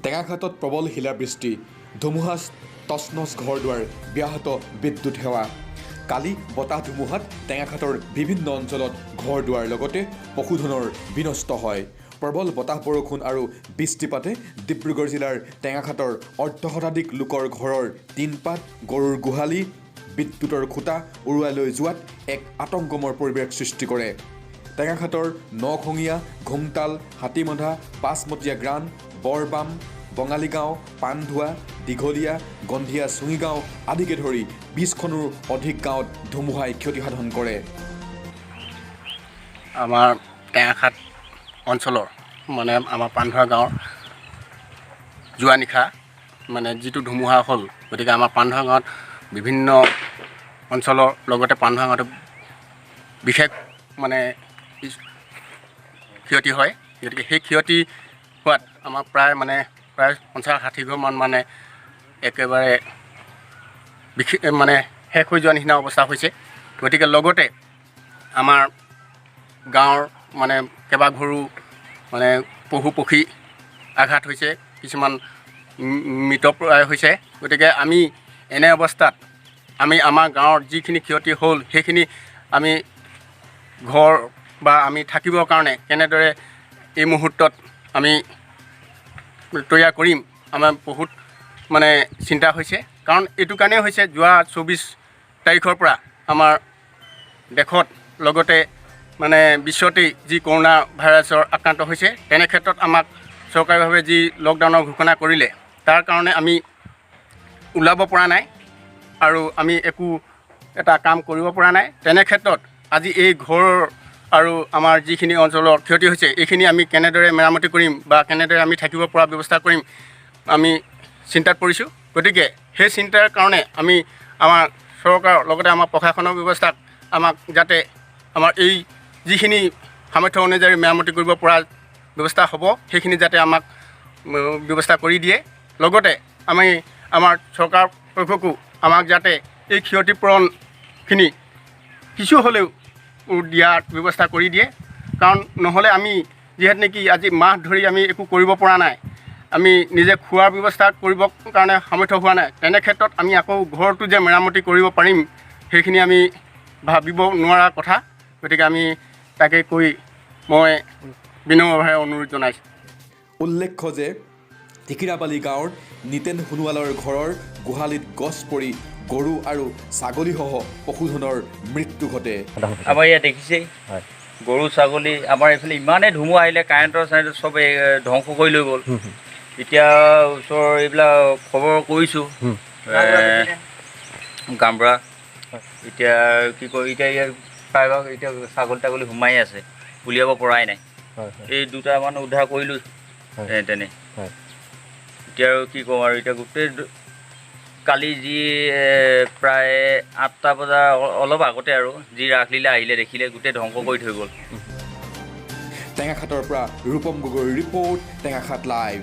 টেঙাখাটত প্ৰবল শিলাবৃষ্টি, ধুমুহা তছনছ ঘৰ দুৱাৰ, ব্যাহত বিদ্যুৎ সেৱা। কালি বতাহ ধুমুহাত টেঙাখাটৰ বিভিন্ন অঞ্চলত ঘৰ দুৱাৰ লগতে পশুধনৰ বিনষ্ট হয়। প্ৰবল বতাহ, বৰষুণ আৰু বৃষ্টিপাতে ডিব্ৰুগড় জিলাৰ টেঙাখাটৰ অৰ্ধশতাধিক লোকৰ ঘৰৰ টিনপাত, গৰুৰ গোহালি, বিদ্যুতৰ খুঁটা উৰুৱাই লৈ যোৱাত এক আতংকময় পৰিৱেশ সৃষ্টি কৰে। টেঙাখাটৰ নখঙীয়া, ঘুমতাল, হাতীমন্ধা, পাঁচমতীয়া গ্ৰাণ, বৰবাম, বঙালীগাঁও, পাণধোৱা, দীঘলীয়া, গন্ধীয়া, চুঙিগাঁও আদিকে ধৰি 20খনৰো অধিক গাঁৱত ধুমুহাই ক্ষতিসাধন কৰে। আমাৰ টেঙাখাট অঞ্চলৰ, মানে আমাৰ পাণধোৱা গাঁৱৰ যোৱা নিশা মানে যিটো ধুমুহা হ'ল, গতিকে আমাৰ পাণধোৱা গাঁৱত বিভিন্ন অঞ্চলৰ লগতে পাণধোৱা গাঁৱতো বিশেষ মানে ক্ষতি হয়। গতিকে সেই ক্ষতি হোৱাত আমাৰ প্ৰায় 50-60 ঘৰমান মানে একেবাৰে বিশেষ মানে শেষ হৈ যোৱা নিচিনা অৱস্থা হৈছে। গতিকে লগতে আমাৰ গাঁৱৰ মানে কেইবাঘৰো মানে পশু পক্ষী আঘাত হৈছে, কিছুমান মৃতপ্ৰায় হৈছে। গতিকে আমি এনে অৱস্থাত আমি আমাৰ গাঁৱৰ যিখিনি ক্ষতি হ'ল, সেইখিনি আমি ঘৰ বা আমি থাকিবৰ কাৰণে কেনেদৰে এই মুহূৰ্তত আমি তৈয়াৰ কৰিম, আমাৰ বহুত মানে চিন্তা হৈছে। কাৰণ এইটো কাৰণেই হৈছে, যোৱা 24 তাৰিখৰ পৰা আমাৰ দেশত লগতে মানে বিশ্বতেই যি কৰোণা ভাইৰাছৰ আক্ৰান্ত হৈছে, তেনে ক্ষেত্ৰত আমাক চৰকাৰীভাৱে যি লকডাউনৰ ঘোষণা কৰিলে, তাৰ কাৰণে আমি ওলাব পৰা নাই আৰু আমি একো এটা কাম কৰিব পৰা নাই। তেনে ক্ষেত্ৰত আজি এই ঘৰ আৰু আমাৰ যিখিনি অঞ্চলৰ ক্ষতি হৈছে, এইখিনি আমি কেনেদৰে মেৰামতি কৰিম বা কেনেদৰে আমি থাকিব পৰা ব্যৱস্থা কৰিম, আমি চিন্তাত পৰিছোঁ। গতিকে সেই চিন্তাৰ কাৰণে আমি আমাৰ চৰকাৰৰ লগতে আমাৰ প্ৰশাসনৰ ব্যৱস্থাক আমাক যাতে আমাৰ এই যিখিনি সামৰ্থ্য অনুযায়ী মেৰামতি কৰিব পৰা ব্যৱস্থা হ'ব, সেইখিনি যাতে আমাক ব্যৱস্থা কৰি দিয়ে। লগতে আমি আমাৰ চৰকাৰ পক্ষকো আমাক যাতে এই ক্ষতিপূৰণখিনি কিছু হ'লেও দিয়াৰ ব্যৱস্থা কৰি দিয়ে। কাৰণ নহ'লে আমি যিহেতু নেকি আজি মাহ ধৰি আমি একো কৰিব পৰা নাই, আমি নিজে খোৱাৰ ব্যৱস্থা কৰিবৰ কাৰণে সামৰ্থ্য হোৱা নাই, তেনে ক্ষেত্ৰত আমি আকৌ ঘৰটো যে মেৰামতি কৰিব পাৰিম, সেইখিনি আমি ভাবিব নোৱাৰা কথা। গতিকে আমি তাকে কৈ মই বিনম্ৰভাৱে অনুৰোধ জনাইছোঁ। উল্লেখ্য যে টিকিৰাবালি গাঁৱৰ নিতেন সোণোৱালৰ ঘৰৰ গোহালিত গছ পৰি গৰু আৰু ছাগলীসহ পশুধনৰ মৃত্যু ঘটে। আমাৰ ইয়াত দেখিছেই, গৰু ছাগলী, আমাৰ এইফালে ইমানেই ধুমুহা আহিলে, কাৰেণ্টৰ চাৰেণ্টৰ চব এই ধ্বংস কৰি লৈ গ'ল। এতিয়া ওচৰৰ এইবিলাক খবৰ কৰিছোঁ গামবুঢ়া। এতিয়া কি কয়, এতিয়া ইয়াত প্ৰায়ভাগ এতিয়া ছাগলী তাগলী সোমাই আছে, উলিয়াব পৰাই নাই। এই দুটামান উদ্ধাৰ কৰিলোঁ যেনে তেনে। এতিয়া আৰু কি ক'ম আৰু, এতিয়া গোটেই কালি যি প্ৰায় 8টা বজাৰ অলপ আগতে আৰু যি ৰাসলীলা আহিলে, দেখিলে, গোটেই ধ্বংস কৰি থৈ গ'ল। টেঙাখাটৰ পৰা ৰূপম গগৈৰ ৰিপৰ্ট, টেঙাখাট লাইভ।